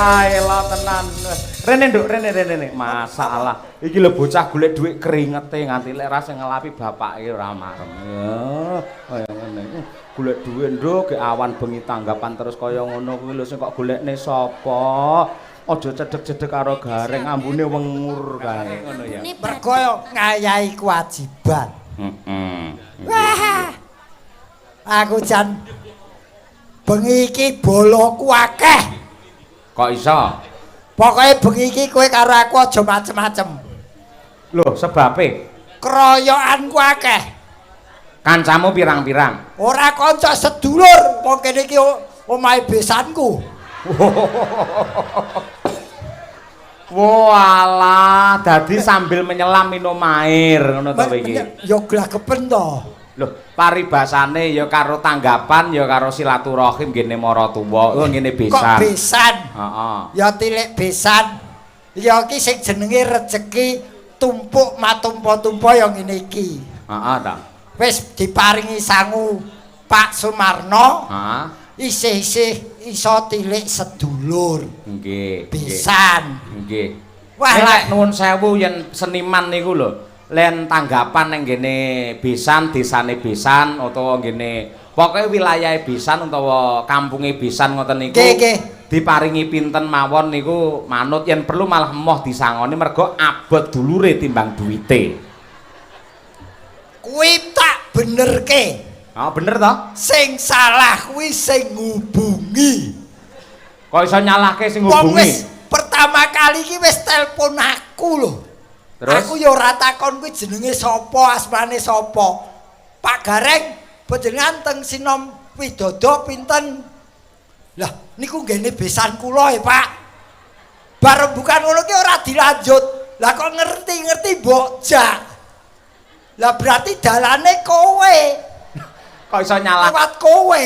Aela tenan. Rene, Nduk, rene rene rene. Masalah. Iki lho bocah golek dhuwit keringete nganti lek ra sing ngelapi bapake ora marem. Ya, kaya ngene. Golek dhuwit, Nduk, gek awan bengi tanggapan terus kaya ngono kuwi lho sing kok golekne sapa? Aja cedhek-cedhek karo Gareng, ambune wengur kae. Ngono ya. Mergo ngayahi kewajiban. Heeh. Wah. Aku jan bengi iki boloku akeh. Kok iso? Pokoke bengi iki kowe karo aku aja macem-macem. Lho, sebabe Keroyokanku akeh. Kancamu pirang-pirang? Ora kanca, sedulur, wong kene iki omahe besanku. Walah, dadi sambil menyelam minum air ngono to iki. Ya glagepen to. Lho, paribasane ya karo tanggapan ya karo silaturahim ngene maratuwa, oh ngene Kok besan. besan? Heeh. Ya tilik besan. Ya iki sing jenenge rejeki tumpuk matumpa-tumpa ya ngene iki. Heeh ta. Wis diparingi sangu Pak Sumarno, Heeh. isih-isih iso tilik sedulur. Nggih. Besan. Nggih. Wah, Nek lah. Nuwun sewu, yen seniman niku lho, len tanggapan ning ngene besan, desane besan utawa ngene pokoke wilayahe besan utawa kampunge besan ngoten niku. Nggih, nggih. Diparingi pinten mawon niku manut, yen perlu malah emoh disangoni mergo abot dulure timbang duwite. Kuwi tak benerke. Oh, bener toh? Sing salah kuwi sing ngubungi. Kok iso nyalahke sing Wong ngubungi? wis pertama kali iki wis telepon aku lho. Terus? Aku ya ora takon kuwi jenenge sapa, asmane sapa. Pak Gareng, panjenengan teng Sinom Widodo pinten? Lah, niku nggene besan kula e, Pak. Bareng bukan ngono ki ora dilanjut. Lah kok ngerti-ngerti mbok jak. Lah berarti dalane kowe. Kok iso nyalah? Lewat kowe.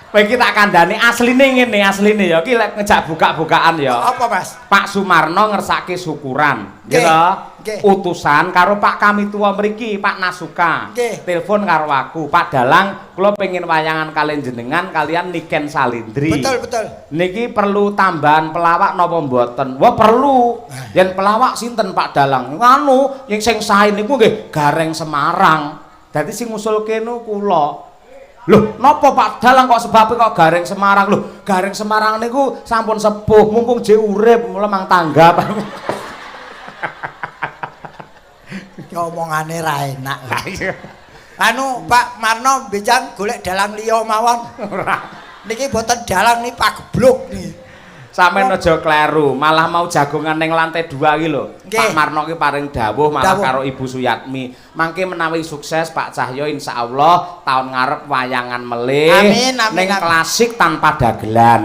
Kowe iki tak kandhani asline ngene, asline ya iki lek ngejak buka-bukaan ya. Apa, Mas? Pak Sumarno ngersake syukuran, Nggih, nggih to? Nggih. Utusan karo Pak Kamituwa mriki, Pak Nasuka. Nggih. Telepon karo aku, "Pak Dalang, kula pengen wayangan kalian jenengan kalian Niken Salindri." Betul, betul. "Niki perlu tambahan pelawak napa mboten?" "Wah, perlu." "Yen pelawak sinten, Pak Dalang?" "Nganu, yang sing sae niku nggih Gareng Semarang." Dadi sing ngusulke nu kula. "Loh, napa Pak Dalang kok sebabe kok Gareng Semarang?" "Loh, Gareng Semarang niku sampun sepuh, mumpung jek urip, mula mang tanggap." Ki omongane ra enak. Anu, Pak Marno mbecang golek dalang liya mawon. Ora. Niki boten dalang, niki pagebluk niki. Sampeyan aja kleru, malah mau jagongan ning lantai 2 iki lho. Nggih. Pak Marno ki paring dawuh malah Dawuh. karo Ibu Suyatmi. Mangke menawi sukses Pak Cahyo, insyaallah tahun ngarep wayangan melih Amin, amin, ning amin. klasik tanpa dagelan.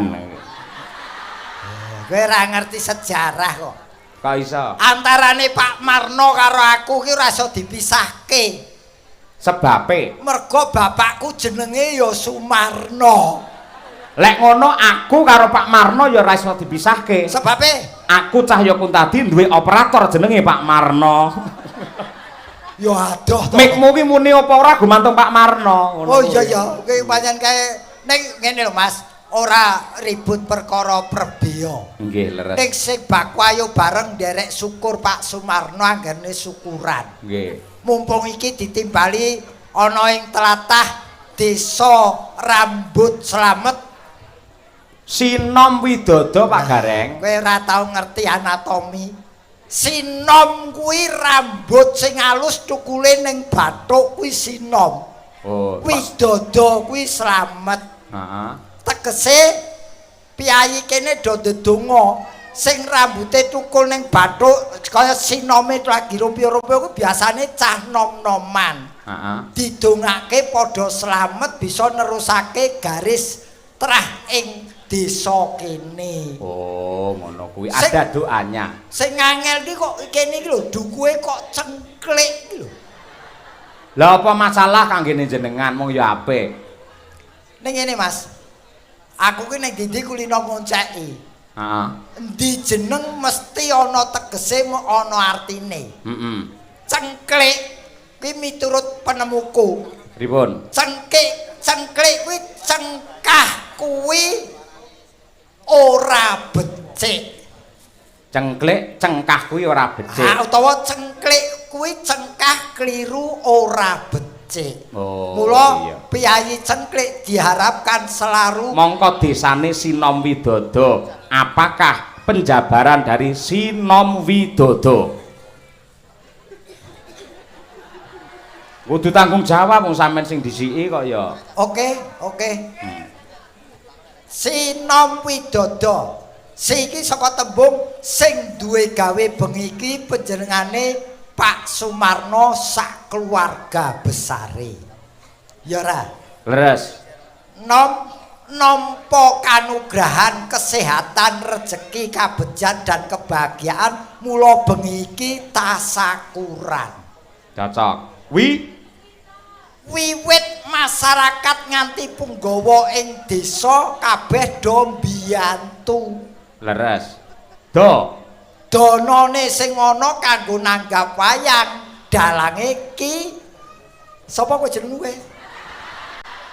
Kowe ora ngerti sejarah kok. Kok iso? Antarane Pak Marno karo aku ki ora iso dipisahke. Sebabe? Mergo bapakku jenenge ya Sumarno. Lek ngono aku karo Pak Marno ya ora iso dipisahke. Sebabe? Aku Cahyo Kuntadi duwe operator jenenge Pak Marno. Ya adoh to. Mikmu ki muni apa ora gumantung Pak Marno ngono Oh kuwi. iya ya, kuwi pancen kae ning ngene lho, Mas, ora ribut perkara perbeya. Nggih, leres. Ning sing baku ayo bareng nderek syukur Pak Sumarno anggene syukuran. Nggih. Mumpung iki ditimbali ana ing tlatah Desa Rambut Slamet. Sinom Widodo, Pak Gareng. Kowe ora tau ngerti anatomi. Sinom kuwi rambut sing alus cukule ning bathuk kuwi sinom. Oh. Widodo kuwi slamet. Heeh. Tegese piyayi kene do ndedonga sing rambute tukul ning bathuk kaya sinome lagi rumpyo-rumpyo kuwi biasane cah nom-noman. Heeh. Didongake padha slamet bisa nerusake garis trah ing desa kene. Oh, ngono kuwi ada doanya. Sing angel ki kok kene iki lho, dukuhe kok cengklik iki lho. Lah apa masalah kanggene jenengan, mung ya apik. Ning ngene, Mas. Aku ki ning ndi kulino ngonceki. Heeh. Endi jeneng mesti ana tegese, ana artine. Heeh. Cengklik kuwi miturut penemuku. Pripun? Cengkik, cengklik kuwi cengkah kuwi ora ora becik. Cengklik cengkah kuwi ora becik. Ha utawa cengklik kuwi cengkah kliru ora becik. Oh, mula iya. Piyayi cengklik diharapkan selalu Mongko desane Sinom Widodo. Apakah penjabaran dari Sinom Widodo? Kudu tanggung jawab wong sampean sing disiki kok ya. Oke, oke. Sinom Widodo. Si iki saka tembung sing duwe gawe bengi iki panjenengane Pak Sumarno sak keluarga besare. Ya ora? Leres. Nom nampa kanugrahan kesehatan, rejeki, kabejan dan kebahagiaan mula bengi iki tasakuran. Cocok. Wi Wiwit masyarakat nganti punggawa ing desa kabeh do mbiyantu. Leres. Do Danane sing ana kanggo nanggap wayang, dalange ki sapa kowe jenengmu kowe?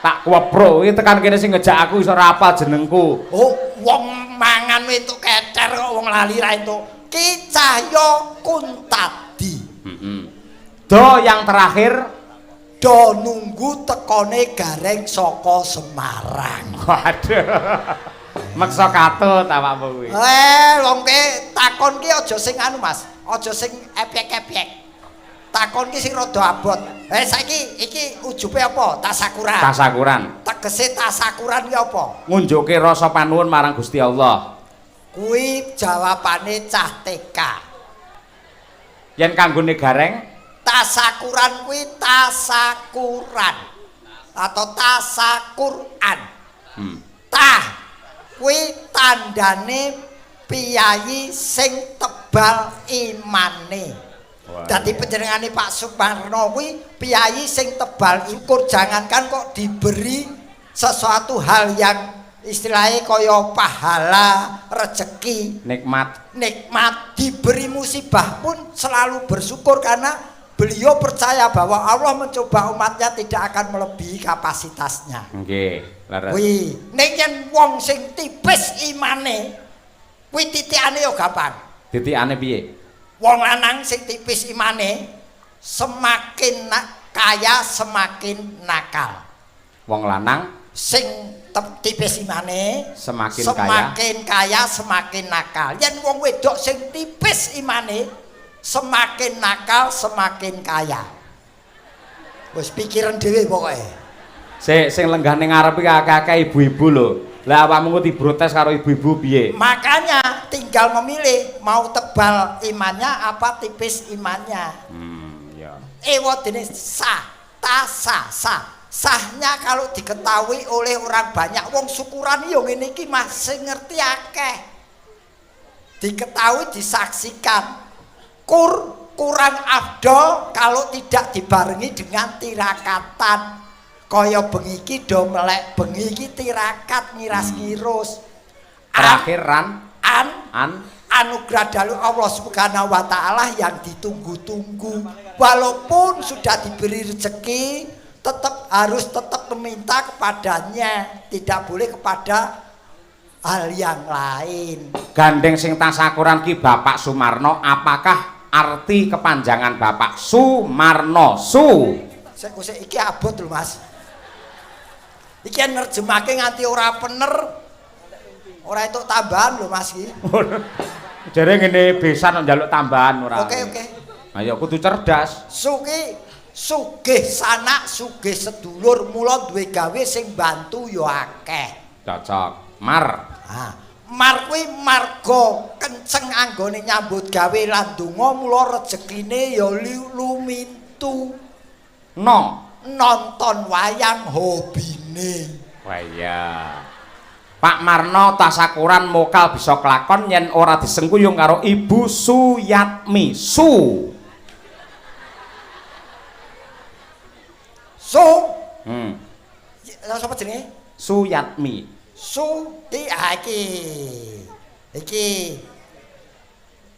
Tak kuwepro iki tekan kene sing ngejak aku iso ora apal jenengku. Oh, wong mangan entuk kecer kok wong lali ra entuk. Ki Cahya Kuntadi. Heeh. Do yang terakhir Do nunggu tekone Gareng saka Semarang. Waduh. Meksa katut awakmu kuwi. Eh, wong ke takon ki aja sing anu Mas, aja sing epek-epek. Takon ki sing rada abot. Eh saiki iki ujube apa? Tasakuran. Tasakuran. Tegese tasakuran ki apa? Ngunjuke rasa panuwun marang Gusti Allah. Kuwi jawabane cah TK. Yen kanggone Gareng, tasakuran kuwi tasakuran atau tasakuran. Tah kuwi tandane piyayi sing tebal imane. Dadi panjenengane Pak Sumarno kuwi piyayi sing tebal syukur, jangankan kok diberi sesuatu hal yang istilahnya kaya pahala, rezeki, nikmat, nikmat, diberi musibah pun selalu bersyukur karena beliau percaya bahwa Allah mencoba umatnya tidak akan melebihi kapasitasnya. Nggih, leres. Kuwi ning yen wong sing tipis imane kuwi titikane ya gampang. Titikane piye? Wong lanang sing tipis imane semakin kaya semakin nakal. Wong lanang sing tipis imane semakin semakin kaya semakin nakal. Yen wong wedok sing tipis imane semakin nakal semakin kaya. Wis pikiran dhewe pokoke. Sik sing lenggah ning ngarep iki akeh-akeh ibu-ibu lho. Lah awakmu ku dibrotes karo ibu-ibu piye? Makanya tinggal memilih mau tebal imannya apa tipis imannya. Ya. Ewa dene sah, ta sa sa. Sahnya kalau diketahui oleh orang banyak, wong syukuran yo ngene iki Mas sing ngerti akeh. Diketahui disaksikan. Kurang afdol kalau tidak dibarengi dengan tirakatan. Kaya bengi iki do melek bengi iki tirakat ngiras-ngirus. Terakhir ran An an anugerah dalu Allah Subhanahu wa taala yang ditunggu-tunggu. Walaupun sudah diberi rezeki, tetap harus tetap meminta kepadanya, tidak boleh kepada hal yang lain. Gandeng sing tasakuran ki Bapak Sumarno, apakah arti kepanjangan Bapak Sumarno? Su. Sik sik iki abot lho Mas. Iki nerjemake nganti ora pener. Ora entuk tambahan lho Mas iki. Jare ngene besan njaluk tambahan ora. Oke, oke. Ayo kudu cerdas. Suki sugih sanak, sugih sedulur, mula duwe gawe sing bantu ya akeh. Cocok. Mar. Ha, mar kuwi marga kenceng anggone nyambut gawe lan donga mula rejekine ya lumintu. No. Nonton wayang hobine. Wah iya. Pak Marno tasakuran mokal bisa kelakon yen ora disengkuyung karo Ibu Suyatmi. Su. Su. Sapa jenenge? Suyatmi. Su iki iki. Iki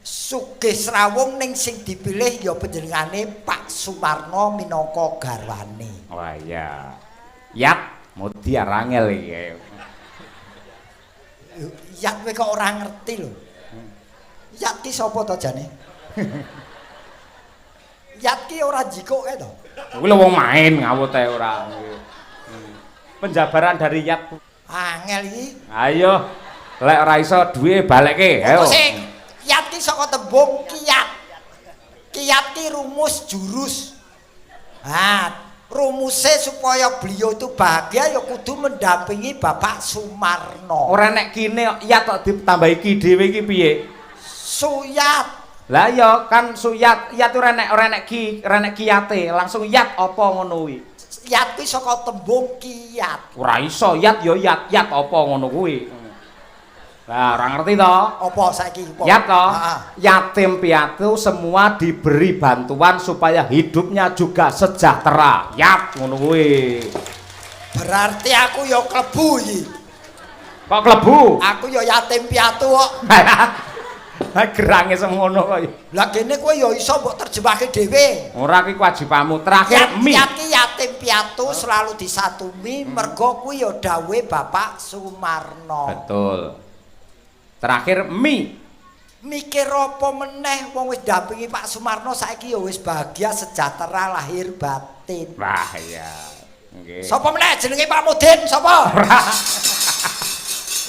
sugih srawung ning sing dipilih ya panjenengane Pak Sumarno minangka garwane. Wah iya. Yat mudi arangel iki. Yat kowe kok ora ngerti lho. Yat ki sapa to jane? Yat ki ora jikuk kae to. Kuwi lho wong main ngawut ae ora. Penjabaran dari yat. Angel iki. Ayo. Lek ora iso duwe balekke. Ayo. Sing yat ki saka tembung kiat. Kiat ki rumus jurus. Ha, rumuse supaya beliau itu bahagia ya kudu mendampingi Bapak Sumarno. Ora nek kine yat kok ditambahi ki dhewe iki piye? Suyat. Lah iya kan suyat, yat ora nek ki, ora nek kiyate, langsung yat apa ngono kuwi. Yat kuwi saka tembung kiat. Ora iso, yat ya yat, yat apa ngono kuwi. Lah ora ngerti to? Apa saiki apa? Yat to? Heeh. Yatim piatu semua diberi bantuan supaya hidupnya juga sejahtera. Yat ngono kuwi. Berarti aku ya klebu iki. Kok klebu? Aku ya yatim piatu kok. Gerange semono kok. Lah kene kowe ya iso mbok terjemahke dhewe. Ora, kuwi kewajibanmu. Terakhir Yat, mi. yat ki yatim piatu selalu disantuni mergo kuwi ya dawuhe Bapak Sumarno. Betul. Terakhir mi. Mikir apa meneh, wong wis ndampingi Pak Sumarno saiki ya wis bahagia sejahtera lahir batin. Wah iya. Nggih. Sapa meneh jenenge Pak Mudin sapa? Ora.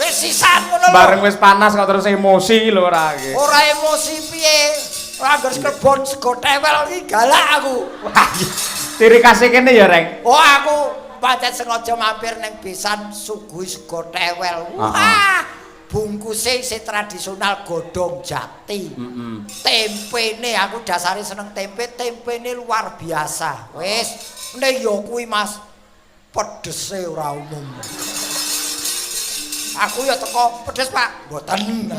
Wis sisan ngono lho. Bareng wis panas kok terus emosi lho ora iki. Ora emosi piye? Ora angger kebon sego tewel iki galak aku. Wah, iya. Ciri khas kene ya, Reng. Oh, aku pancen sengaja mampir ning besan suguhi sego tewel. Wah, bungkuse isih tradisional godhong jati. Tempene, aku dasare seneng tempe, tempene luar biasa. Wis, ning ya kuwi Mas, pedese ora umum. Aku ya teko pedes, Pak. Mboten.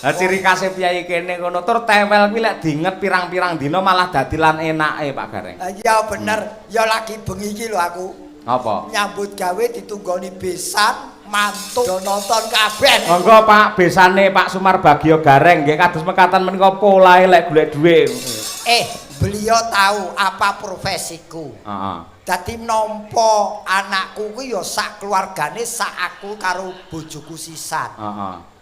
Lah ciri khase piyayi kene ngono tur tewel kuwi lek diinget pirang-pirang dina malah dadi lan enake, Pak Gareng. Iya bener, ya lagi bengi iki lho aku. Apa? Nyambut gawe ditunggoni besan, mantu do nonton kabeh. Monggo Pak, besane Pak Sumar Bagio Gareng nggih kados mekaten menika polahe lek golek dhuwit. Eh, beliau tahu apa profesiku. Dadi nampa anakku kuwi ya sak keluargane, sak aku karo bojoku sisan.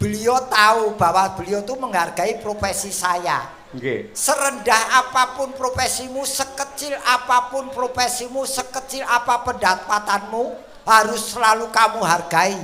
Beliau tahu bahwa beliau tuh menghargai profesi saya. Serendah apapun profesimu, sekecil apapun profesimu, sekecil apa pendapatanmu, harus selalu kamu hargai.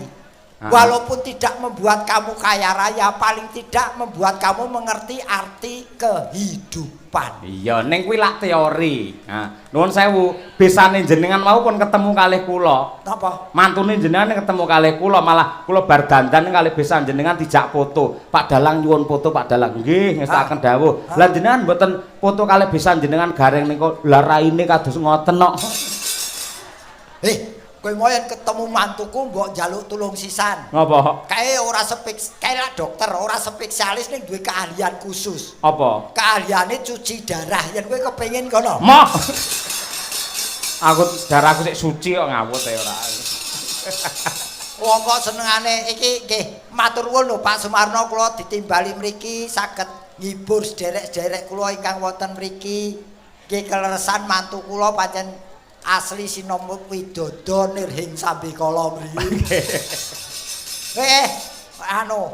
Walaupun tidak membuat kamu kaya raya, paling tidak membuat kamu mengerti arti kehidupan. Iya, ning kuwi lak teori. Nah, nuwun sewu, besane jenengan mau pun ketemu kalih kula. Napa? Mantune jenengan ketemu kalih kula, malah kula bar dandan kalih besan jenengan dijak foto. "Pak Dalang, nyuwun foto, Pak Dalang." "Nggih, ngestakaken dawuh." "Lah jenengan mboten foto kalih besan jenengan Gareng niku." "Lah raine kados ngoten kok." Eh, kowe mau yen ketemu mantuku mbok njaluk tulung sisan. Ngapa? Kae ora spek, kae lak dokter, ora spesialis ning duwe keahlian khusus. Apa? Keahliane cuci darah. Yen kowe kepengin kono. Moh. Aku darahku sik suci kok, ngawut ae ora. Wong kok senengane iki nggih matur nuwun lho Pak Sumarno, kula ditimbali mriki saged ngibur sederek-sederek kula ingkang wonten mriki. Nggih keleresan mantu kula pancen asli Sinom Widodo nirhing sambikala mriki. Eh, anu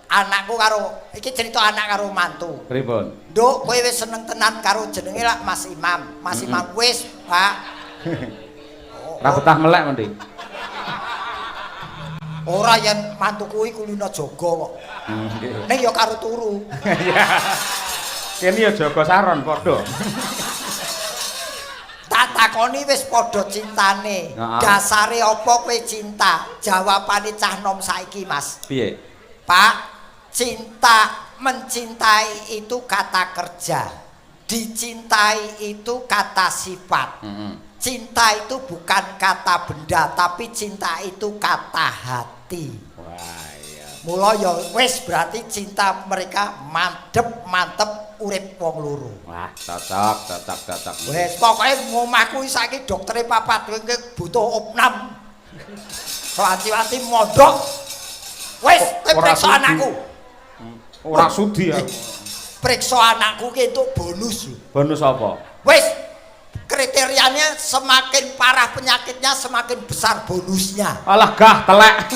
anakku karo iki cerita anak karo mantu. Pripun? Nduk, kowe wis seneng tenan karo jenenge lak Mas Imam. Mas Imam wis, Pak. Ora betah melek mendhi. Ora, yen mantuku iki kulino jaga kok. Nggih. Ning ya karo turu. Iya. Kene ya jaga saron padha. Tak takoni wis padha cintane. Dasare apa kowe cinta? Jawabane cah nom saiki, Mas. Piye? Pak, cinta mencintai itu kata kerja. Dicintai itu kata sifat. Cinta itu bukan kata benda, tapi cinta itu kata hati. Wah, iya. Mula ya wis berarti cinta mereka mantep mantep urip wong loro. Wah, cocok, cocok, cocok. Wis pokoke ngomahku saiki doktere papat, kowe butuh opnam. Wanti-wanti mondok. Wis, kowe Ora periksa sudi. Anakku. Ora sudi aku. Periksa anakku ki entuk bonus lho. Bonus apa? Wis, kriterianya semakin parah penyakitnya semakin besar bonusnya. Alah gah telek.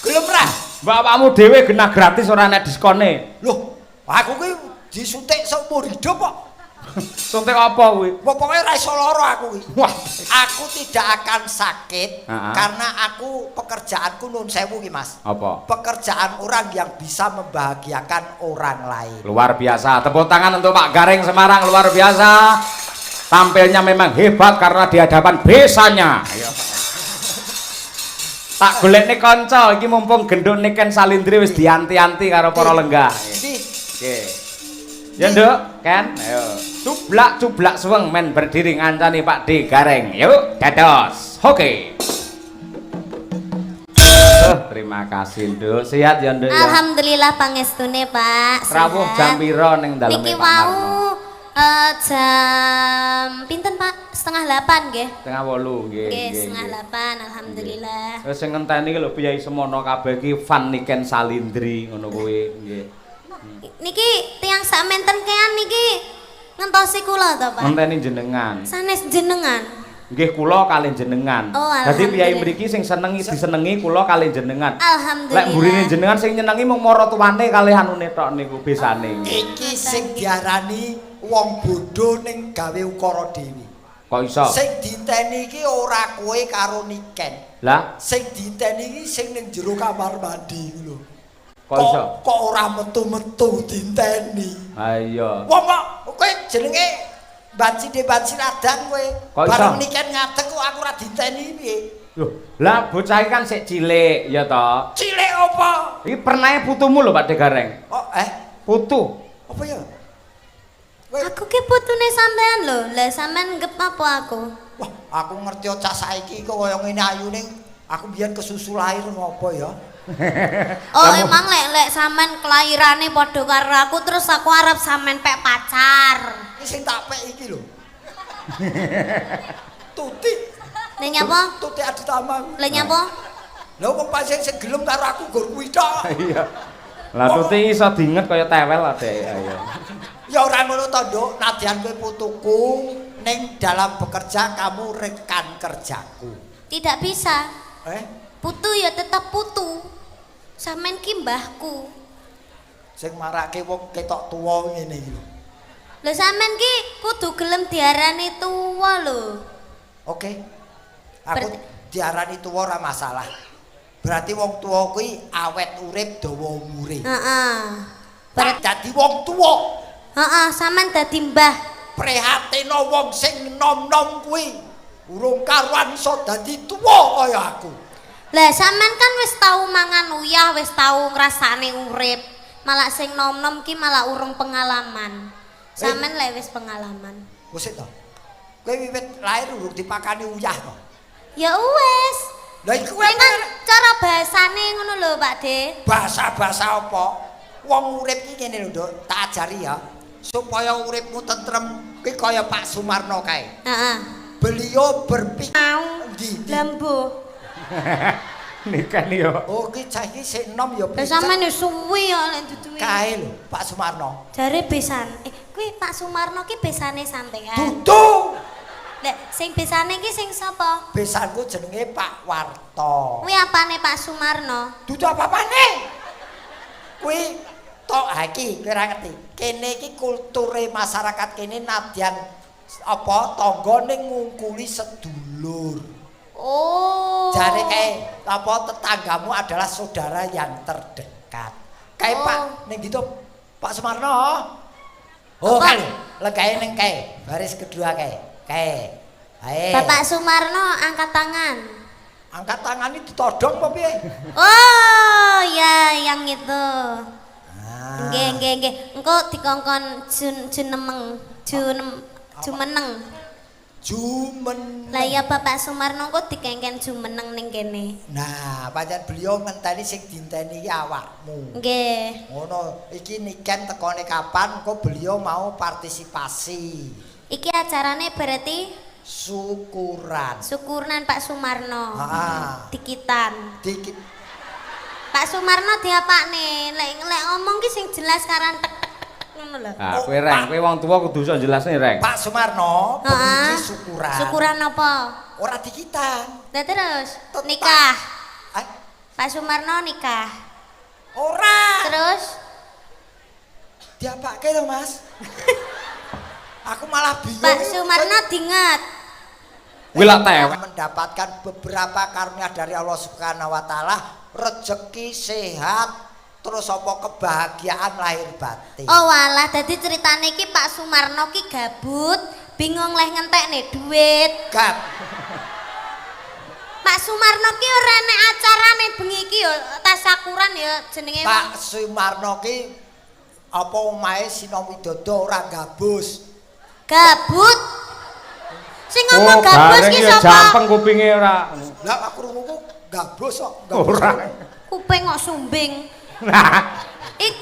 Gelem ra? Bapakmu dhewe genah gratis ora nek diskone. Loh, aku kuwi disuntik seumur hidup kok. Suntik apa kuwi? Pokoke ora iso lara aku kuwi. Wah. Aku tidak akan sakit karena aku pekerjaanku, nun sewu ki, Mas. Apa? Pekerjaan orang yang bisa membahagiakan orang lain. Luar biasa. Tepuk tangan untuk Pak Gareng Semarang, luar biasa. Tampilnya memang hebat karena di hadapan besannya. Ayo. Tak golekne kanca iki, mumpung genduk Niken Salindri wis dianti-anti karo para lenggah. Ndi? Oke. Ya, Nduk, Ken, ayo. Cublak cublak suweng men berdiri ngancani Pak D Gareng. Yuk, dados. Oke. Oh, terima kasih, Nduk. Sehat ya, Nduk, ya. Alhamdulillah pangestune, Pak. Rawuh Sehat. jam piro ning daleme Niki Pak wau Marno? Jam pinten, Pak? 7.30 nggih. 7.30 nggih. Nggih, 7.30 alhamdulillah. Wis sing ngenteni iki lho piyai semono kabeh iki fan Niken Salindri ngono kuwi nggih. Niki tiang sak menten kean niki ngentosi kula to, Pak? Ngenteni jenengan. Sanes jenengan. Nggih, kula kalih jenengan. Oh, Dadi piyai alhamdulillah. mriki sing senengi disenengi kula kalih jenengan. Alhamdulillah. Lek mburine jenengan sing nyenengi mung maratuwane kalih anune tok niku besane. Iki sing diarani wong bodho ning gawe ukara dhewe. Kok iso? Sing diteni iki ora kowe karo Niken. Lah, Sing diteni iki sing ning jero kamar mandi iku lho. Kok iso? Kok ora metu-metu dinteni. Ha iya. Wong kok kowe jenenge Bancine Banciradan kowe. Kok iso? Bareng Niken ngadeg kok aku ora dinteni piye? Loh, lah bocah iki kan sik cilik ya toh. Cilik apa? Iki pernahe putumu lho, Pak De Gareng. Oh, eh, Putu. Apa ya? Kowe Aku ki putune sampean lho. Lah sampean nggep apa aku? Wah, aku ngerti cah saiki kok kaya ngene ayune. Aku biyen kesusu lahir ngopo ya? Oh, Kamu- emang lek lek sampean kelahirane padha karo aku terus aku arep sampean pek pacar. Iki sing tak pek iki lho. Tuti. Lah nyapa? Tuti Aditama. Lah nyapa? Lah wong pancen sing gelem karo aku gur kuwi tok. Iya. Lah Tuti iso diinget kaya tewel adek. Ayo. Ya ora ngono to, Nduk. Nadyan kowe putuku, ning dalam bekerja kamu rekan kerjaku. Tidak bisa. Eh, Putu ya tetep putu. Sampean ki mbahku. Sing marake wong ketok tuwa ngene iki lho. Lho sampean ki kudu gelem diarani tuwa lho. Oke. Aku diarani tuwa ora masalah. Berarti wong tuwa kuwi awet urip dawa umure. Heeh. Tak dadi wong tuwa, Heeh, sampean dadi mbah. Prihatino wong sing nom-nom kuwi urung karuan iso dadi tuwa kaya aku. Lah sampean kan wis tau mangan uyah, wis tau ngrasakne urip. Malah sing nom-nom ki malah urung pengalaman. Sampean lek wis pengalaman. Wis to. Kowe wiwit lahir urung dipakani uyah to. Ya wis. Lah iku Ning kan cara bahasane ngono lho, Pak De. Bahasa-bahasa apa? Wong urip iki ngene lho, Nduk, tak ajari ya. Supaya uripmu tentrem kuwi kaya Pak Sumarno kae. Heeh. Beliau berpikir Mau Ndi, ndi? lambu. Niken yo. Oh, ki cah iki sik enom ya Lah becak. sampean wis suwi ya lek duduhi. Kae lho, Pak Sumarno. Jare besan. Eh, kuwi Pak Sumarno ki besane sampean. Dudu. Lah sing besane ki sing sapa? Besanku jenenge Pak Warto. Kuwi apane Pak Sumarno? Dudu apa-apane. Kuwi tok ha iki kowe ora ngerti. Kene iki kulture masyarakat kene nadyan apa tangga ning ngungkuli sedulur. Oh. Jare kae apa tetanggamu adalah saudara yang terdekat. Kae Oh. Pak ning gitu Pak Sumarno. Oh, Apa? kae lho, legae ning kae, baris kedua kae. Kae. Ae. Bapak Sumarno angkat tangan. Angkat tangan iki ditodong apa piye? Oh, ya yang itu. Ah. Nggih, nggih, nggih. Engko dikongkon jun junemeng, junem jumeneng. Jumeneng. Lah ya Bapak Sumarno engko dikengken jumeneng ning kene. Nah, pancen beliau ngenteni sing dinteni iki awakmu. Nggih. Ngono, iki Niken tekone kapan engko beliau mau partisipasi Iki acarane berarti syukuran. Syukuran Pak Sumarno. Heeh. Dikitan. Dikit. Pak Sumarno diapakne? Lek lek ngomong ki sing jelas karan tek tek tek tek ngono lho. Ah, kowe Reng, kowe wong tuwa kudu iso jelasne, Reng. Pak Sumarno bengi Heeh. syukuran. Syukuran apa? Ora dikitan. Lah terus Tetap. nikah. Ah, Pak Sumarno nikah. Ora. Terus Diapake to, Mas? Aku malah bingung. Pak Sumarno dinget. Kuwi lak tewek. Mendapatkan beberapa karunia dari Allah Subhanahu wa taala, rezeki sehat, terus apa kebahagiaan lahir batin. Oh walah, dadi ceritane iki Pak Sumarno ki gabut, bingung leh ngentekne duit. Gap. Pak Sumarno ki ora enek acarane bengi iki ya tasakuran ya jenenge. Pak Sumarno ki apa omahe Sinom Widodo ora gabus. Gabut. Sing ngomong Oh, gabus bareng ki ya sapa? jampeng kupinge ora. Lah aku krunguku gabus kok. Gabus. Ora. Kuping kok sumbing. Nah, Ik,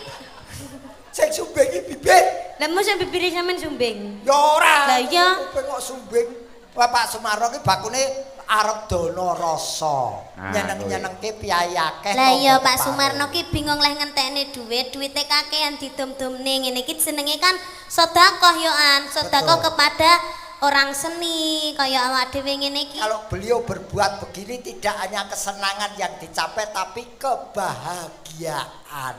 Sing sumbing iki bibir. lah mosok bibire sampean sumbing. Ya ora. Lah iya. Kuping kok sumbing. Bapak Sumarno ki bakune arep dono rasa. Nah, Nyeneng-nyenengke piyayi akeh. Lah iya tangga Pak teparo. Sumarno ki bingung leh ngentekne duit, duite kakean didum-dumne ngene iki jenenge kan sedekah yo an, sedekah Betul. kepada orang seni kaya awak dhewe ngene iki. Kalau beliau berbuat begini tidak hanya kesenangan yang dicapai tapi kebahagiaan.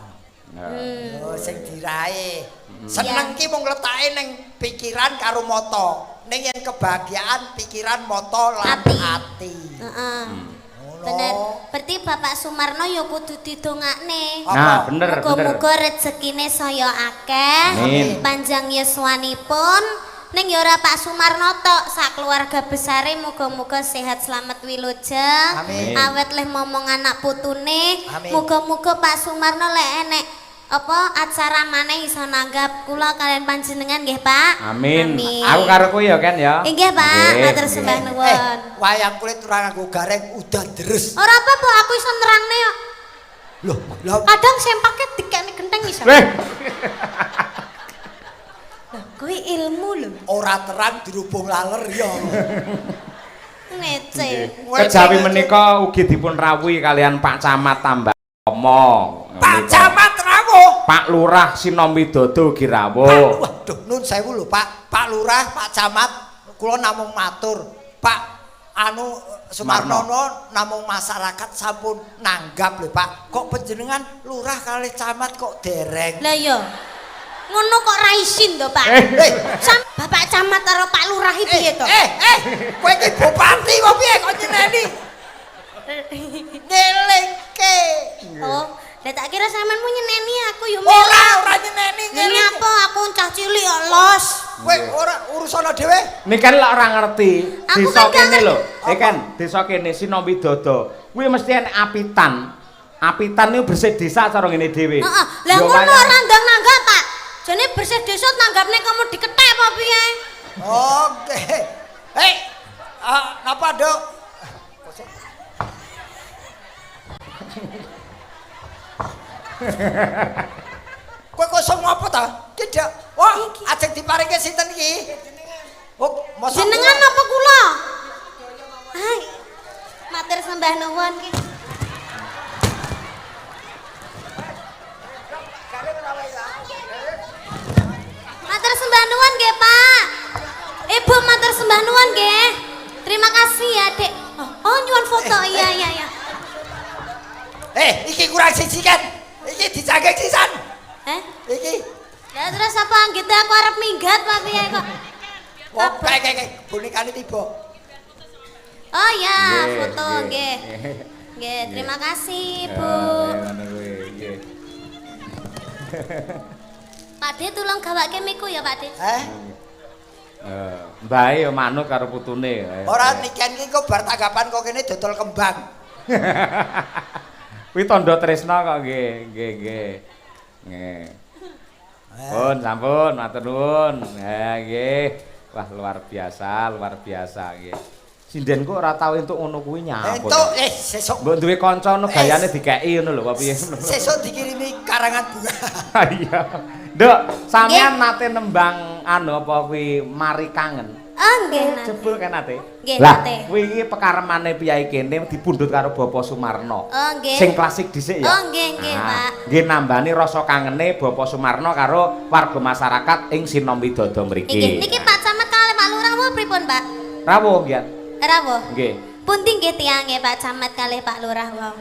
Oh, sing diraih. Seneng ki mung letake ning pikiran karo mata. Ning yen kebahagiaan pikiran, mata lan Ati. ati. Heeh. Ngono. Bener. Berarti Bapak Sumarno ya kudu didongakne. Apa? Nah, bener, bener. Muga-muga rezekine saya akeh, Amin. panjang yuswanipun. Ning ya ora Pak Sumarno tok, sak keluarga besare muga-muga sehat selamat wilujeng. Amin. Awet leh momong anak putune. Amin. Muga-muga Pak Sumarno lek enek apa acara maneh iso nanggap kula kalian panjenengan nggih, Pak. Amin. Amin. Aku karo kowe ya, Ken ya. Nggih, Pak. Nggih, Matur nggih. sembah nuwun. Eh, wayang kulit ora nganggo gareng udan deres. Ora apa-apa, aku iso nerangne kok. Loh, lah Kadang sempake dikekne genteng iso. Leh, Lah, kuwi ilmu lho. Ora terang dirubung laler ya. Ngece. Kejawi menika ugi dipun rawuhi kalian Pak Camat Tambakromo. Pak Camat rawuh. Pak Lurah Sinom Widodo ugi Pak, rawuh. Waduh, nun sewu lho, Pak. Pak Lurah, Pak Camat, kula namung matur. Pak anu Sumarnono namung masyarakat sampun nanggap lho, Pak. Kok panjenengan lurah kalih camat kok dereng? Lah iya. Ngono kok ra isin to, Pak? Eh, Sam Bapak Camat karo Pak Lurah iki piye to? Eh, eh, kowe iki bupati kok piye kok nyeneni? Ngelingke. Oh, lah tak kira sampeanmu nyeneni aku yo Ora, melok. ora nyeneni. Ini Ngelingke. apa aku cah cilik kok los. Kowe ora urusana dhewe. Ini kan lak ora ngerti. Aku Desa kan gak kene lho. Apa? Eh kan, desa kene Sinom Widodo. Kuwi mesti enek apitan. Apitan niku bersih desa cara ngene dhewe. Heeh. Lah Ya ngono wayang- ora ndang nanggap, Pak. Jane bersih desa tanggapne kamu dikethek apa piye? Oke. Hei, ah, napa, Dok? Kowe kosong apa ta? Ki, Dok. Wah, ajeng diparingke sinten iki? Oh, mosok Jenengan apa kula? Hai. Matur sembah nuwun ki. Matur sembah nuwun nggih, Pak. Ibu matur sembah nuwun nggih. Terima kasih ya, Dek. Oh, oh nyuwun foto. Iya, iya. Eh, iki kurang siji kan? Iki dicagek sisan. Eh? Iki. Lah terus apa anggite aku arep minggat apa piye kok? Oh, kae kae kae bonekane tiba. Oh ya, Nggih, foto nggih. nggih. Nggih, terima kasih, Ya, Bu. ngono kuwi, nggih. Pak De tolong gawake miku ya, Pak De. Eh, Eh, mbae ya manut karo putune. Ora niken iki kok bar tanggapan kok kene dodol kembang. Kuwi tandha tresna kok nggih, nggih, nggih. Nggih. Pun sampun, matur nuwun. Ha nggih. Wah, luar biasa, luar biasa nggih. Sinden kok ora tau entuk ngono kuwi nyapa. Entuk eh sesuk Mbok duwe kanca ngono gayane dikeki ngono lho apa piye. Sesuk dikirimi karangan bunga. Iya. Nduk, sampean nate nembang anu apa kuwi Mari Kangen? Oh, nggih, nate. Jebul kan nate? Nggih, Lah, nate. kuwi iki pekaremane piyai kene dipundhut karo Bapak Sumarno. Oh, nggih. Sing klasik dhisik ya. Oh, nggih, nggih, Ah, Pak. Nggih nambani rasa kangene Bapak Sumarno karo warga masyarakat ing Sinom Widodo mriki. Nggih, niki Pak Camat kalih Pak Lurah apa pripun, Pak? Rawuh nggih. Rawuh. Nggih. Pundi nggih tiange Pak Camat kalih Pak Lurah wau?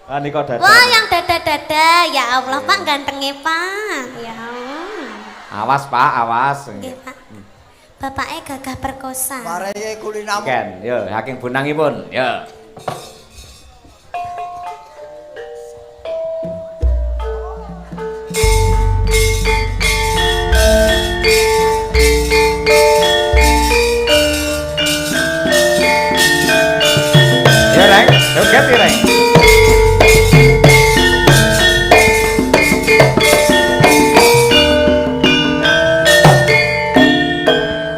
Ah, nika dada. Wah, yang dada-dada. Ya Allah, Pak, gantengnya, Pak. Ya Allah. Awas, Pak, awas. Nggih, Pak. Bapaknya gagah perkosa. Mareke kulinamu. Ken, yo saking bonangipun, yo. Ya, Reng, joget ya, Reng.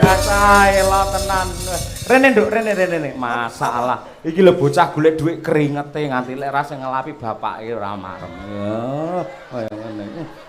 Kasaela tenan. Rene, Nduk, rene rene rene. Masalah. Iki lho bocah golek dhuwit keringete nganti lek ra sing ngelapi bapake ora marem. Ya, kaya ngene.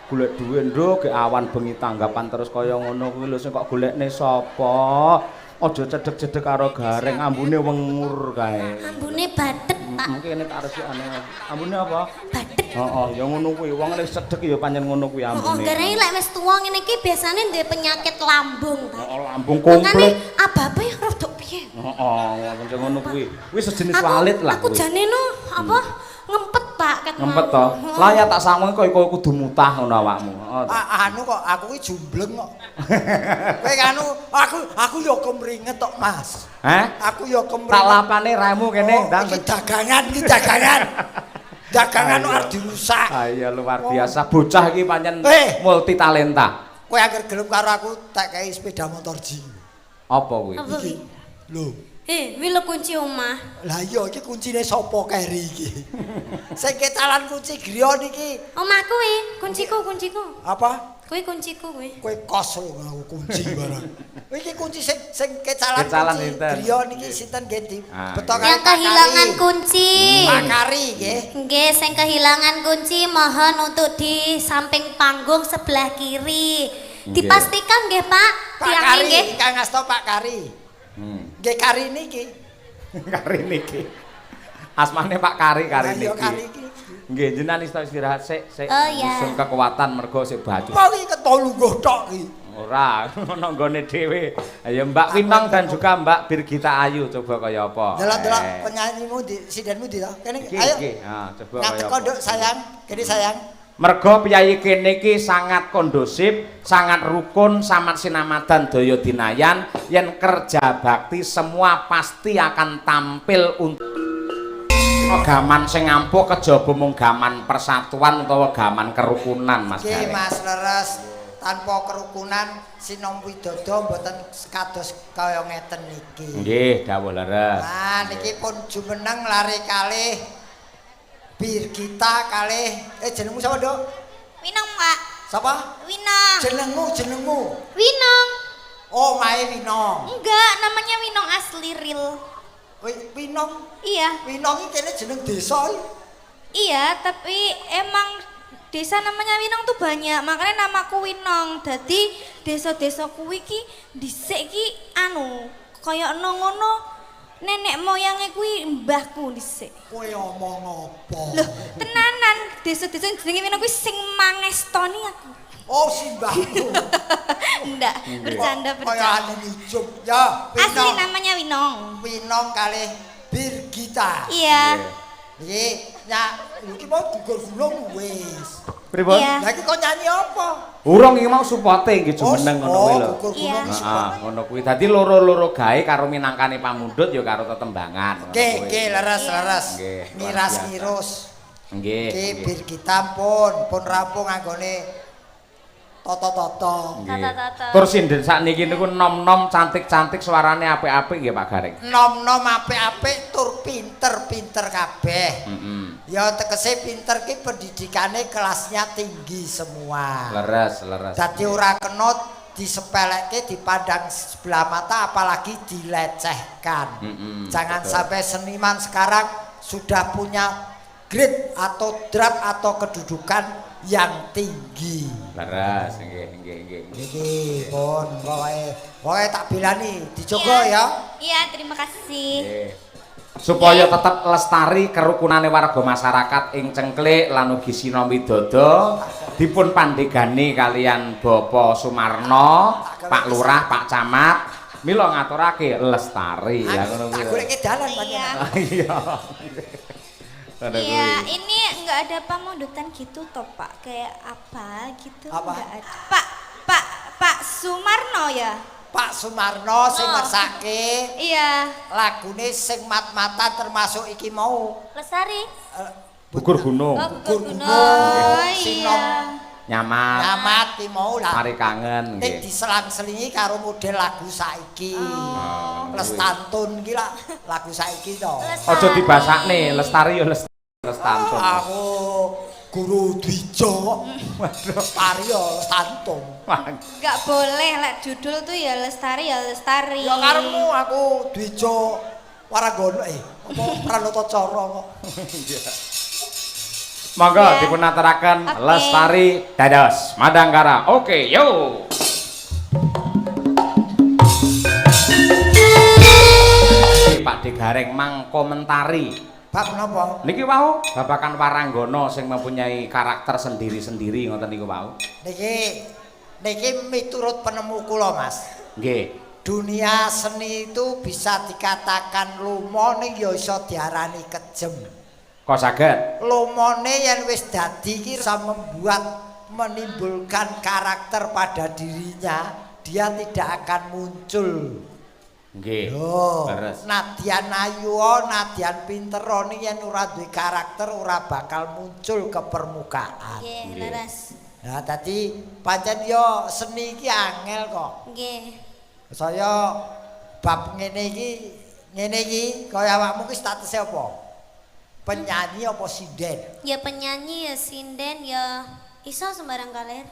Golek dhuwit, Nduk, gek awan bengi tanggapan terus kaya ngono kuwi lho sing kok golekne sapa? Aja cedhek-cedhek karo Gareng, ambune wengur kae. Ambune badet, Pak. Mungkin tak resikane. Ambune apa? Badet. Heeh, ya ngono kuwi. Wong nek cedhek ya pancen ngono kuwi Oh, ambune. gareng lek wis tuwa ngene iki biasane duwe penyakit lambung, Pak. Heeh, lambung Makane komplit. ababe rada piye? Heeh, pancen ngono kuwi. Kuwi sejenis walit lah Aku kuwi. jane no apa ngempet, Pak, ket Ngempet mau. to. Lah ya tak sawang kok iku kudu mutah ngono awakmu. Heeh. Ah, anu kok aku ki jumbleng kok. Kowe anu aku yo kemringet tok, Mas. Hah? Aku yo kemringet. Tak lapane raimu kene, Oh, ndang. iki dagangan, iki dagangan. Dagangan Ayo. arep dirusak. Ah iya, luar biasa. Bocah iki pancen Eh. multi talenta. Kowe anggere gelem karo aku tak kei sepeda motor ji. Apa kuwi? Apa kuwi? Lho, Eh, wi lho kunci omah. lah iya iki kuncine sapa keri iki? Sing ketalan kunci griya niki Omah kuwi, kunciku, kunciku. apa? Kuwi kunciku kuwi. Kowe kos lho aku kunci barang. Iki kunci sing sing kecalan Kecalan kunci sinten? griya niki sinten nggih di Ah, beto iya. kali Yang Pak kehilangan Kari. kunci. Pak Kari nggih. Nggih, sing kehilangan kunci mohon untuk di samping panggung sebelah kiri. Nggih. Dipastikan nggih, Pak. Pak Tiange Kari nggih. ingkang asta Pak Kari. Nggih Kari niki. Kari niki. Asmane Pak Kari Kari Lah iya niki. Kari iki. Nggih, jenengan istirahat sik sik. Oh, iya. Nyusun kekuatan mergo sik baju. Apa iki keto lungguh tok iki? Ora, ngono nggone dhewe. Ayo Mbak Winong dan juga Mbak Birgita Ayu coba kaya apa. Delok-delok Eh. penyanyimu di sindenmu di to. Kene Iki, ayo. iki. Ha, coba kaya Ngadeg apa. nduk sayang, kene sayang. Mergo piyayi kene iki sangat kondusif, sangat rukun, samat sinamadan daya dinayan, yen kerja bakti semua pasti akan tampil untuk gaman sing ampuh kejaba mung gaman persatuan utawa gaman kerukunan, Mas Nggih Gareng. Mas, leres tanpa kerukunan Sinom Widodo mboten kados kaya ngeten niki. Nggih, dawuh leres. Nah niki pun jumeneng lare kalih Birgita kalih jenengmu sapa, Nduk? Winong, Pak. Sapa? Winong. Jenengmu, jenengmu. Winong. Oh, mae Winong. Enggak, namanya Winong asli real. Winong, Iya. Winong iki kene jeneng desa iki. Iya, tapi emang desa namanya Winong tuh banyak, makanya namaku Winong. Dadi desa-desa kuwi ki dhisik ki anu, kaya ngono nenek moyange kuwi mbahku dhisik. Kowe omong apa? Loh, tenanan desa-desa jenenge Winong kuwi sing mangestoni aku. Oh, simbahmu. Ndak, bercanda Kaya bercanda. ane nijum. Ya, Asli Winong. namanya Winong. Winong kalih Birgita. Iya. Iki nyak iki mau gugur gunung wis. Pripun? Iya. Lah iki kok nyanyi apa? Urung iki mau supote nggih jumeneng ngono kuwi lho. Oh, gugur Iya. gunung Heeh, ngono kuwi. Dadi loro-loro gawe karo minangkane pamundhut ya karo tetembangan. Ngono Oke, kuwi. oke, leres, leres. Nggih, luar Ngiras biasa. ngirus. Nggih. Iki nggih. Birgita pun rampung anggone toto-toto. Nggih. Tata-tata. Tur sinden sakniki niku nom-nom cantik-cantik suarane apik-apik nggih Pak Gareng. Nom-nom apik-apik tur pinter-pinter kabeh. Heeh. Ya tegese pinter ki pendidikane kelasnya tinggi semua. Leres, leres. Dadi ora kena disepelekke, dipandang sebelah mata apalagi dilecehkan. Jangan sampai seniman sekarang sudah punya grade atau draft atau kedudukan yang tinggi. Leres, nggih, nggih, nggih. nggih. Iki pun pokoke tak bilani dijogo ya. Iya, terima kasih. Nggih. Supaya tetep lestari kerukunane warga masyarakat ing Cengklik lan ugi Sinom Widodo dipun pandegani kalian Bapak Sumarno, Pak Lurah, Pak Camat mila ngaturake lestari ya ngono Tak kuwi. goleke dalan Iya. panjenengan. Iya. Ngono Iya, kuwi. ini nggak ada pamundutan gitu toh, Pak? Kayak apa gitu? Apa? Nggak ada. Pak Pak Pak Sumarno ya? Pak Sumarno sing Oh. ngersake Iya. lagune sing mat-matan termasuk iki mau. Lestari. Gugur gunung. Oh, Gugur Gugur gunung. Oh Sinom iya. Nyamat. Nyamat ki mau lah. Mari kangen Ning nggih. diselang-selingi karo model lagu saiki. Oh. Lestantun ki lah lagu saiki to. Aja dibasakne, lestari ya lestantun. Aku guru Dwijo. Waduh. Lestari ya lestantun. Nggak boleh lek judul tuh ya Lestari ya Lestari. Ya karepmu aku Dwijo Waranggono apa Pranoto Cara kok. Monggo Ya. dipun aturaken Oke. Lestari dados Madangkara. Oke, yo. Pak De Gareng mangkomentari. Bab napa? Niki wau babakan Waranggono sing mempunyai karakter sendiri-sendiri ngoten niku wau. Niki niki miturut penemu kula, Mas. Nggih. Dunia seni itu bisa dikatakan lomo ning ya iso diarani kejem. Kok saged? Lomone yen wis dadi iki bisa membuat menimbulkan karakter pada dirinya, dia tidak akan muncul. Nggih. Lho, Leres. nadyan ayu, nadyan pinter ning yen ora duwe karakter ora bakal muncul ke permukaan. Nggih, Nggih. leres. Nah, dadi pancen yo seni iki angel kok. Nggih. Saya bab ngene iki kaya awakmu ki statuse apa? Penyanyi apa sinden? Ya penyanyi ya sinden ya iso sembarang kalir.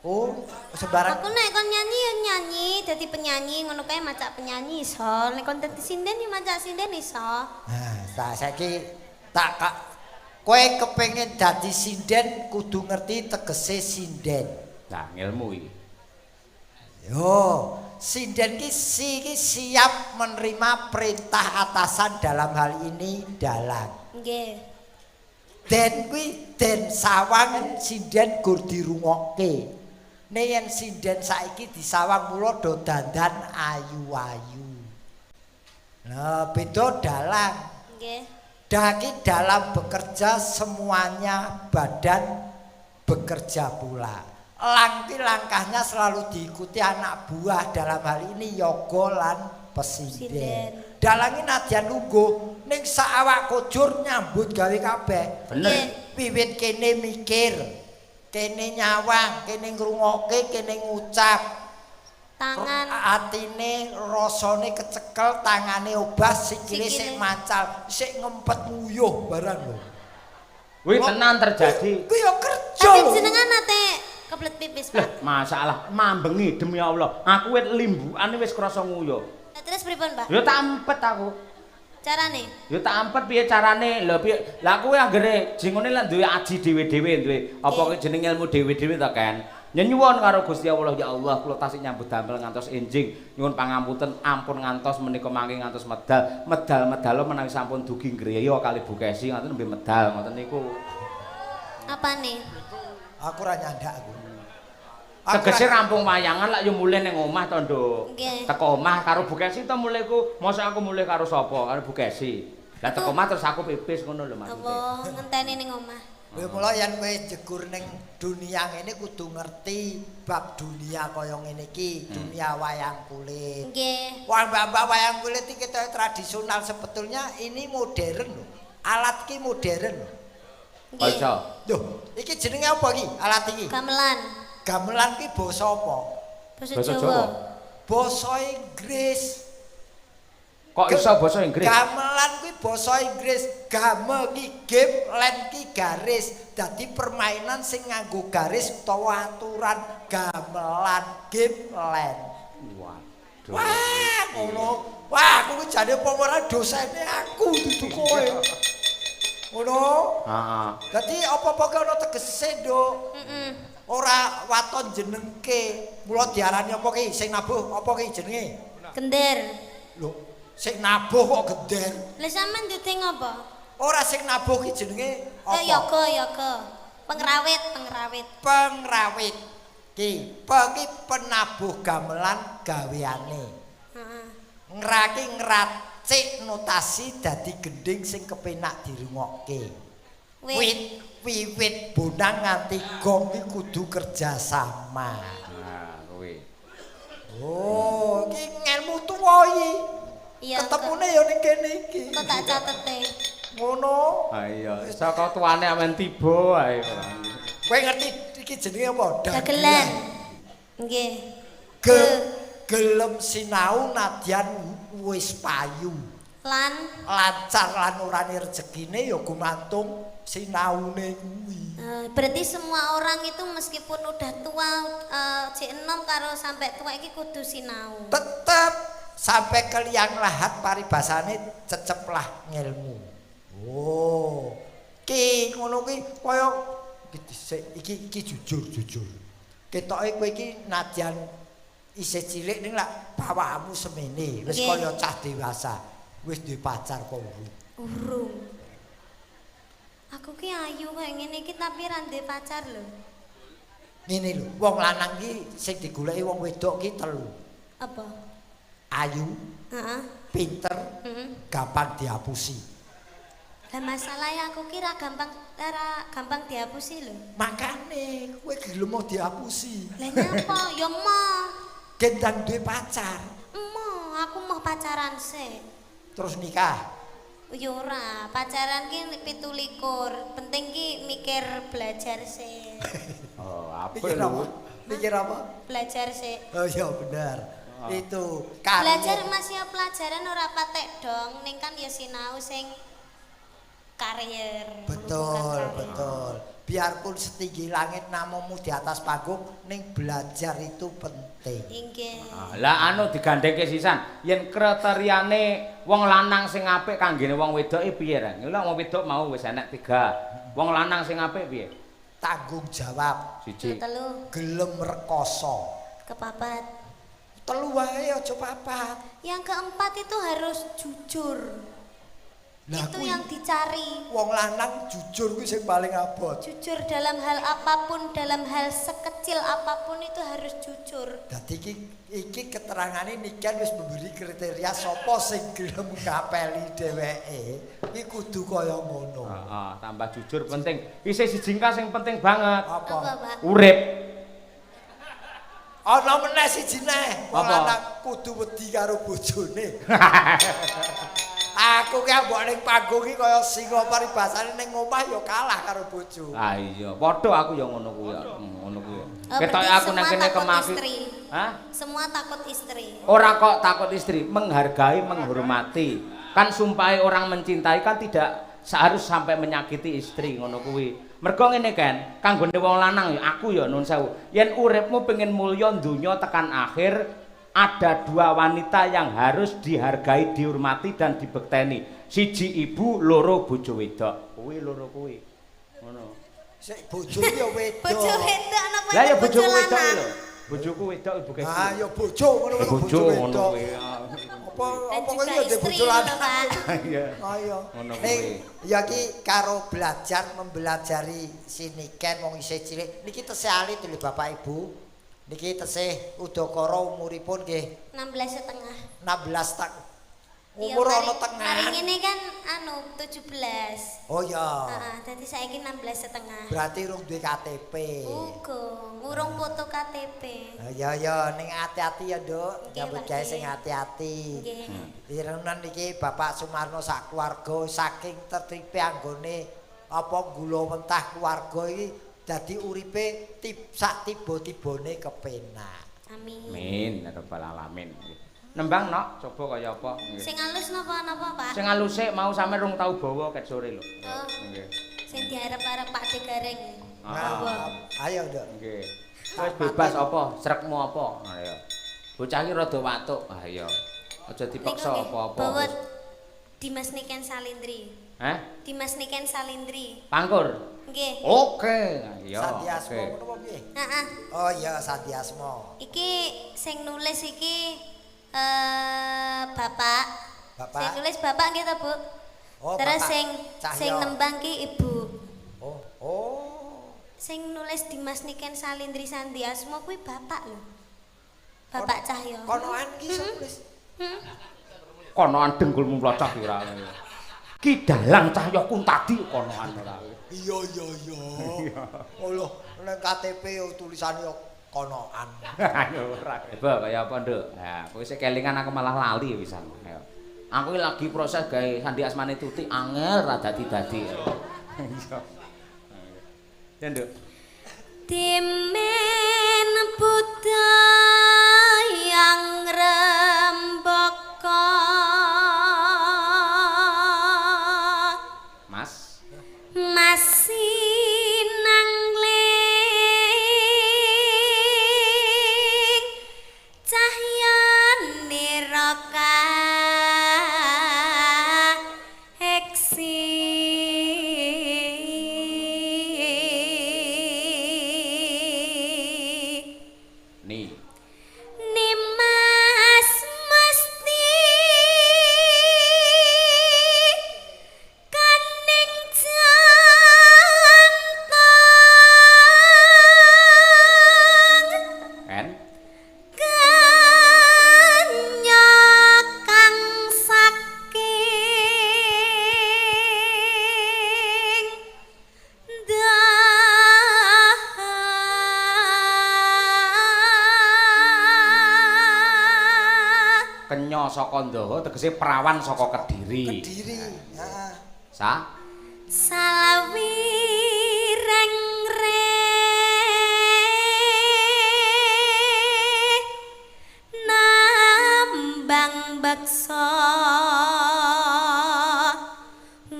Oh, sembarang. Aku nek kon nyanyi ya nyanyi, dadi penyanyi ngono kae macak penyanyi iso. Nek kon dadi sinden ya macak sinden iso. Nah, tak saiki tak kak kowe kepengin dadi sinden kudu ngerti tegese sinden. Nah, ngilmu iki. Yo, sinden ki si ki siap menerima perintah atasan dalam hal ini dalang. Nggih. Den kuwi den sawang sinden gur dirungokke. Nek yen sinden saiki disawang mula do dandan ayu-ayu. Nah, beda dalang. Nggih. Daki dalam bekerja semuanya badan bekerja pula. Langki langkahnya selalu diikuti anak buah dalam hal ini yoga lan pesinden. Sinden. Dalangi nadyan lungguh ning sak awak kujur nyambut gawe kabeh. Bener. Nggih. Wiwit kene mikir, kene nyawang, kene ngrungokke, kene ngucap. Tangan Atine rasane kecekel, tangane obah, sikile sik Sikile. mancal, sik ngempet nguyuh barang lho. Kuwi tenan terjadi. Kuwi ya kerja Tapi lho. jenengan nate kebelet pipis, Lah, Pak. masalah mambengi demi Allah. Aku wit limbukane wis krasa nguyuh. Lah, terus pripun, Pak? Ya tak empet aku. Carane? Ya tak ampet piye carane? Lho piye? Lah kuwi anggere jingone lak duwe aji dhewe-dhewe, duwe apa kuwi jeneng ilmu dhewe-dhewe to, Ken. Nyuwun karo Gusti Allah, ya Allah, kula tasih nyambut damel ngantos enjing. Nyuwun pangapunten, ampun ngantos menika mangke ngantos medal. Medal-medalo menawi sampun dugi griya kali Bu Kesi ngoten nembe medal ngoten niku. Apane? Aku ora nyandak aku. Tegese rampung wayangan lak yo mulih ning omah to, Nduk. Nggih. Teko omah karo Bu Kesi to mulih ku. Mosok aku mulih karo sapa? Karo Bu Kesi. Lah teko omah terus aku pipis ngono lho maksudnya. Apa ngenteni ning omah? Kowe mula yen kowe jegur ning dunia ngene kudu ngerti bab dunia kaya ngene iki, dunia wayang kulit. Nggih. Wah, mbak-mbak wayang kulit iki kita tradisional sebetulnya ini modern lho. Alat ki modern lho. Kok iso? Loh, iki jenenge apa iki? Alat iki? Gamelan. Gamelan ki basa apa? Basa Basa Jawa. Jawa. Basa Inggris. Kok iso basa Inggris? Gamelan kuwi basa Inggris. Game ki game, len ki garis. Dadi permainan sing nganggo garis utawa aturan gamelan game len. Waduh. Wah, ngono. Wah, aku kuwi jane apa ora dosene aku dudu kowe. Ngono. Heeh. Dadi apa-apa ki ana tegese, Nduk. Heeh. Ora waton jenengke. Mula diarani apa ki? Sing nabuh apa ki jenenge? Gender. Lho, sing nabuh kok gender. Lah sampean duding apa? Ora sing nabuh ki jenenge apa? Eh yoga yoga. Pengrawit, pengrawit. Pengrawit. Ki, pe ki penabuh gamelan gaweane. Heeh. Ngraki ngracik notasi dadi gending sing kepenak dirungokke. Wit. Wit wiwit bonang nganti gong iki kudu kerja sama. Nah, kuwi. Oh, iki ngelmu tuwa iki. Iya. Ketemune ya ning kene iki. Kok tak catete. Ngono. Ha iya, saka tuane amen tiba ae ora. Kowe ngerti iki jenenge apa? Dagelan. Nggih. Ge gelem sinau nadyan wis payu. Lan Lancar lan orane rezekine ya gumantung sinaune kuwi. Berarti semua orang itu meskipun udah tua, cek enom karo sampai tua iki kudu sinau. Tetep sampai ke liang lahat paribasane ceceplah ngilmu. Oh. Ki ngono kuwi kaya iki dhisik iki iki jujur jujur. Ketoke kowe iki nadyan isih cilik ning lak bawamu semene wis kaya cah dewasa. Wis duwe pacar apa urung? Urung. Aku ki ayu kaya ngene iki tapi ra duwe pacar lho. Ngene lho, wong lanang ki sing digoleki wong wedok ki telu. Apa? Ayu, pinter, gampang dihapusi. Lah masalahnya aku ki ra gampang dihapusi lho. Makane kowe gelem mau dihapusi. Lah nyapa? Ya emoh. Gendang duwe pacar, Emoh, aku mau pacaran sih. Terus nikah. Ya ora, pacaran ki 27. Penting ki mikir belajar sih. Oh, apik Mikir apa? lho. Mikir apa? Belajar sih. Oh iya bener. Itu karya. Belajar masih pelajaran ora patek dong, ning kan ya sinau sing karier. Betul, berhubungan karir. Betul. Biarpun setinggi langit namamu di atas panggung, ning belajar itu penting. Inggih. Ah, lah anu digandhengke sisan, yen kriteriane wong lanang sing apik kanggene wong wedok iki piye, Reng? Lha wong wedok mau wis enek 3. Wong lanang sing apik piye? Tanggung jawab, Siji. Telu, gelem rekoso. Kepapat. Telu wae aja papat. Yang keempat itu harus jujur. Lah Itu kuwi yang dicari. Wong lanang jujur kuwi sing paling abot. Jujur dalam hal apapun, dalam hal sekecil apapun itu harus jujur. Dadi iki keterangane Niken wis memberi kriteria sapa sing gelem ngapeli dheweke, iki kudu kaya ngono. Heeh, tambah jujur penting. Isih siji sing penting banget. Apa? Apa, Pak? Urip. Ana meneh siji neh, wong Apa? lanang kudu wedi karo bojone. Aku ki mbok ning panggung iki kaya singa paribasane ning omah ya kalah karo bojo. Ah iya, padha aku ya ngono kuwi. Ngono kuwi. Oh, Ketoke berarti aku nang semua kene takut kemaki. istri. Hah? Semua takut istri. Ora kok takut istri, menghargai, menghormati. Kan sumpahe orang mencintai kan tidak seharus sampai menyakiti istri ngono kuwi. Mergo ngene kan, kanggone wong lanang ya aku ya nun sewu. Yen uripmu pengen mulya donya tekan akhir, ada dua wanita yang harus dihargai, dihormati dan dibekteni. Siji ibu, loro bojo wedok. Kuwi loro kuwi. Ngono. Sik bojo ki ya wedok. Bojo wedok napa Lah ya itu bojoku wedok lanang? lho. Bojoku wedok ibu kecil. Ah ya bojo ngono kuwi Bojo bojo ngono wedok. kuwi. Apa Dan apa juga kowe ya ndek istri bojo lho, lanang. Pak. Iya. Ayo. Ngono Ning kuwi. ya ki karo belajar mempelajari si Niken wong isih cilik. Niki tesih alit lho Bapak Ibu. Niki tesih udakara umuripun nggih 16,5. 16 tak. Iya, Umur ana mari- tengah. Mari ngene kan anu 17. Oh ya. Heeh, dadi saiki 16,5. Berarti urung duwe KTP. Uga, ngurung foto KTP. Ya ya ning ati-ati ya, Nduk. Nggih, Nyambut Pak, gawe nggih. sing ati-ati. Nggih. Irenan iki Bapak Sumarno sak keluarga saking tertipe anggone apa gula mentah keluarga iki dadi uripe tip sak tiba-tibane kepenak. Amin. Amin ya rabbal alamin. Nembang nok, coba kaya apa? Nggih. Sing halus napa napa, Pak? Sing aluse mau sampe rung tau bawa ket sore lho. Oh. Nggih. Sing diarep-arep Pak De Gareng. Ah. Ayo, Nduk. Nggih. Wis bebas apa, srekmu apa? Ayo. Bocah iki rada watuk. Ayo. Aja dipaksa Niku nggih, apa-apa. Bawa Dimas Niken Salindri. Hah? Dimas Niken Salindri. Pangkur. Nggih. Oke. Iya. Sandiasmo Oke. ngono apa piye? Heeh. Oh iya Sandiasmo. Iki sing nulis iki Bapak. Bapak. Sing nulis Bapak nggih to, Bu? Oh, Terus Bapak sing Cahyo. sing nembang ki Ibu. Oh, oh. Sing nulis Dimas Niken Salindri Sandiasmo kuwi bapak lho. Bapak Cahyo. Konoan ki iso nulis. Konoan dengkulmu mlocah ora. Ki Dalang Cahya Kuntadi konoan ora. Iya iya iya. Allah, nang KTP yo tulisane yo konoan. Ayo ora. Eba kaya apa, Nduk? Nah, kowe sik kelingan aku malah lali pisan. Ayo. Aku iki lagi proses gawe sandi asmane Tuti angel ra dadi-dadi. Iya. Ya, Nduk. Dimen budayang rembaka. Mas. Masih nang ling cahyane roka eksi. Ni. Nimas mesti kaning jantung En. kenya kang saking dah. Kenya saka Ndaha tegese prawan saka Kediri. Kediri. Heeh. Sa. Salawireng re nambang bakso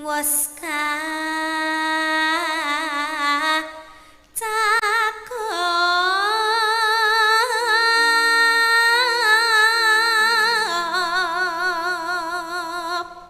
wos.